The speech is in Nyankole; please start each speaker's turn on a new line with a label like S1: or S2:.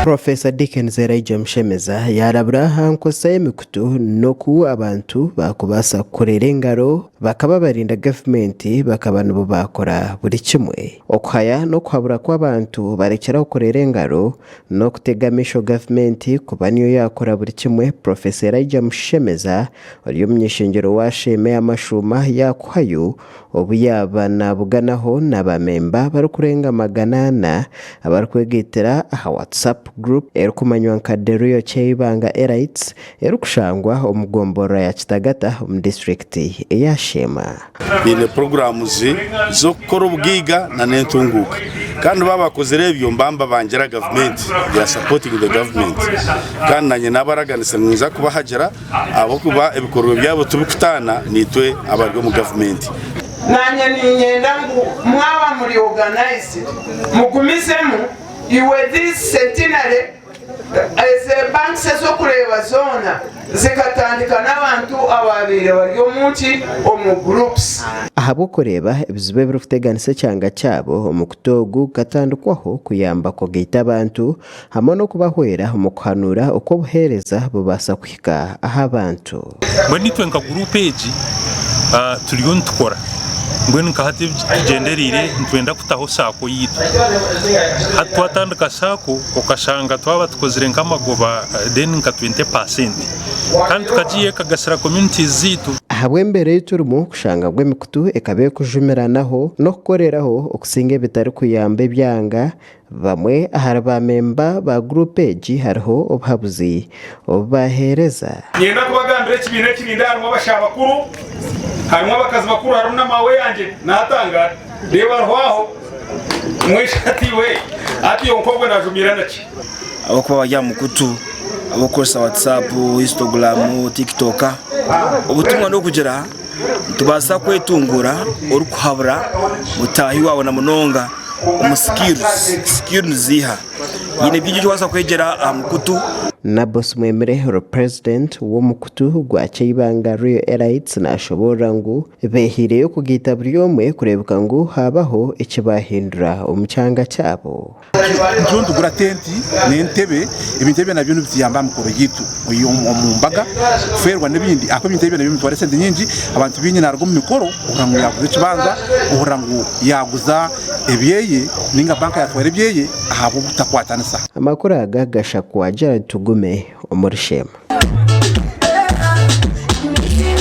S1: Professor Dickens Elijah Mushemeza yaarabura aha nkozesa y'emikutu n'oku abantu baakubaasa kukorera engaro bakaba barinda gavumenti bakaba nibo baakora buri kimwe. Okuhaya n'okuhabura kw'abantu barekyeraho kukorera engaro n'okutega amaisho gavumenti kuba niyo yaakora buri kimwe, Professor Elijah Mushemeza ori omuny'eishengyero wa Sheema Amashuuma yaakuhayo obu yaaba naabuganaho na baamemba barikurenga 400 abarikwegaitira aha WhatsApp group erikumanywa nka The Real Kyeibanga Elites erikushangwa omu gomborora ya Kitagata omu disiturikiti eya Sheema.
S2: Baine puroguraamu z'okukora obugaiga n'entunguuka kandi baaba bakozire ebyo nibaba nibabangira gavumenti, they are supporting the government kandi nanye nabaraganisa ngu ninza kubahagira ahabw'okuba ebikorwa byabo tibikutaana naitwe abari omu gavumenti.
S3: Nanye ninyenda ngu mwaba muri organized mugumizemu iwe this centenary ezi banks ezokureeba zoona zikatandika n'abantu ababaire bari omunki omu groups.
S1: Ahabw'okureeba ebizibu ebirikuteganisa ekyanga kyabo, omukutu ogu gukatandikwaho kuyamba kugaita abantu hamwe n'okubahwera omu kuhanuura oku obuheereza bubaasa kuhika aha bantu.
S4: Mbwenu itwe nka guruupu egi turiyo nitukora. Mbwenu nka hati ebi tugyendereire nitwenda kutaho saako yaitu. Hati twatandika saako okashanga twaba tukozire nk'amagoba then nka 20% kandi tukagiiha ekagasira communities zaitu.
S1: Ahabw'embeera ei turimu kushanga ngu emikutu ekaba erikujumiranaho n'okukoreraho okusinga ebitarikuyamba ebyanga, Bamwe ahari baamemba ba guruupu egi hariho obuhabuzi obu baaheereza.
S5: Niinyenda kubagambira ekibiina ekirinde harimu abashaija bakuru, harimu abakazi bakuru, harimu na maawe yangye naatangara. Reeba ariho aho mwingi ati iwe ati iwe nk'ogwo naajumiira na ki?
S6: Ahabw'okuba bari aha mukutu abarikukoresa WhatsApp, Instagram, TikTok. Obutumwa n'okugira nitubaasa kwetunguura orikuhabura mutaahi waawe na munonga omu skills. Skills niziiha? Haine bingi ebi orikubaasa kwegyera aha mukutu.
S1: Nabos Mwemire ori Purezidenti w'omukutu gwa Kyeibanga Real Elites nashoboorora ngu behaireyo kugaita buri omwe kureebeka ngu haabaho eki baahindura omu kyanga kyabo.
S7: Nitwo nitugura tenti n'entebe, ebintu ebyo nabyo nibituyamba aha mikoro yaitu omu mbaga kufeerwa n'ebindi ahakuba ebintu ebyo nabyo nibitwara esente nyingi. Abantu baingi naaruga omu mikoro ohurira ngu yaaguza ekibanja, ohurira ngu yaaguza ebyeye nainga banka yaatwara ebyeye ahabw'obutakwatanisa.
S1: Amakuru aga gashakwa Gerald Tugume omuri Sheema.